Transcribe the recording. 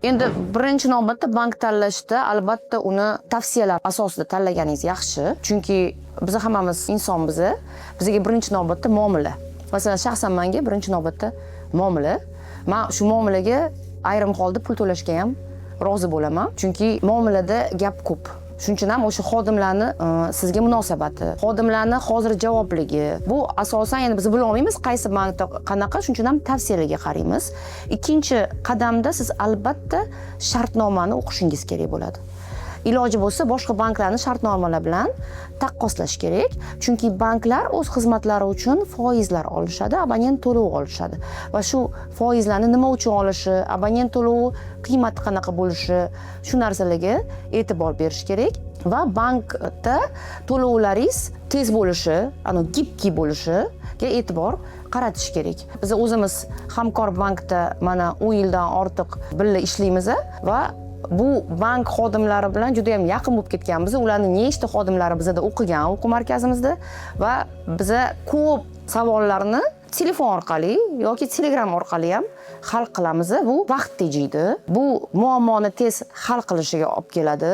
Endi birinchi navbatda bank tanlashda albatta uni tavsiyalar asosida tanlaganingiz yaxshi, chunki biz hammamiz insonmiz. Bizga birinchi navbatda muomala, masalan, shaxsan manga birinchi navbatda muomala. Man shu muomalaga ayrim holda pul to'lashga ham rozi bo'laman, chunki muomalada gap ko'p. Shuning uchun ham o'sha xodimlarni sizga munosabati, xodimlarni hozir javobligi, bu asosan, endi biz bilolmaymiz qaysi bankda qanaqa, shuning uchun ham tavsiyalarga qaraymiz. Ikkinchi qadamda siz albatta shartnomani o'qishingiz kerak bo'ladi. Iloji bo'lsa, boshqa banklarni shartnomalar bilan taqqoslash kerak, chunki banklar o'z xizmatlari uchun foizlar olishadi, abonent to'lovi olishadi va shu foizlarni nima uchun olishi, abonent to'lovi qiymati qanaqa bo'lishi, shu narsalarga e'tibor berish kerak. Va bankda to'lovlaringiz tez bo'lishi, anavi гибкий bo'lishiga e'tibor qaratish kerak. Biz o'zimiz Hamkor bankda mana 10 yildan ortiq birga ishlaymiz va bu bank xodimlari bilan juda yam yaqin bo'lib ketganmiz. Ularni nechta xodimlari bizada o'qigan, o'quv markazimizda, va biza ko'p savollarni telefon orqali yoki Telegram orqali ham hal qilamiz. Bu vaqt tejaydi, bu muammoni tez hal qilishiga olib keladi.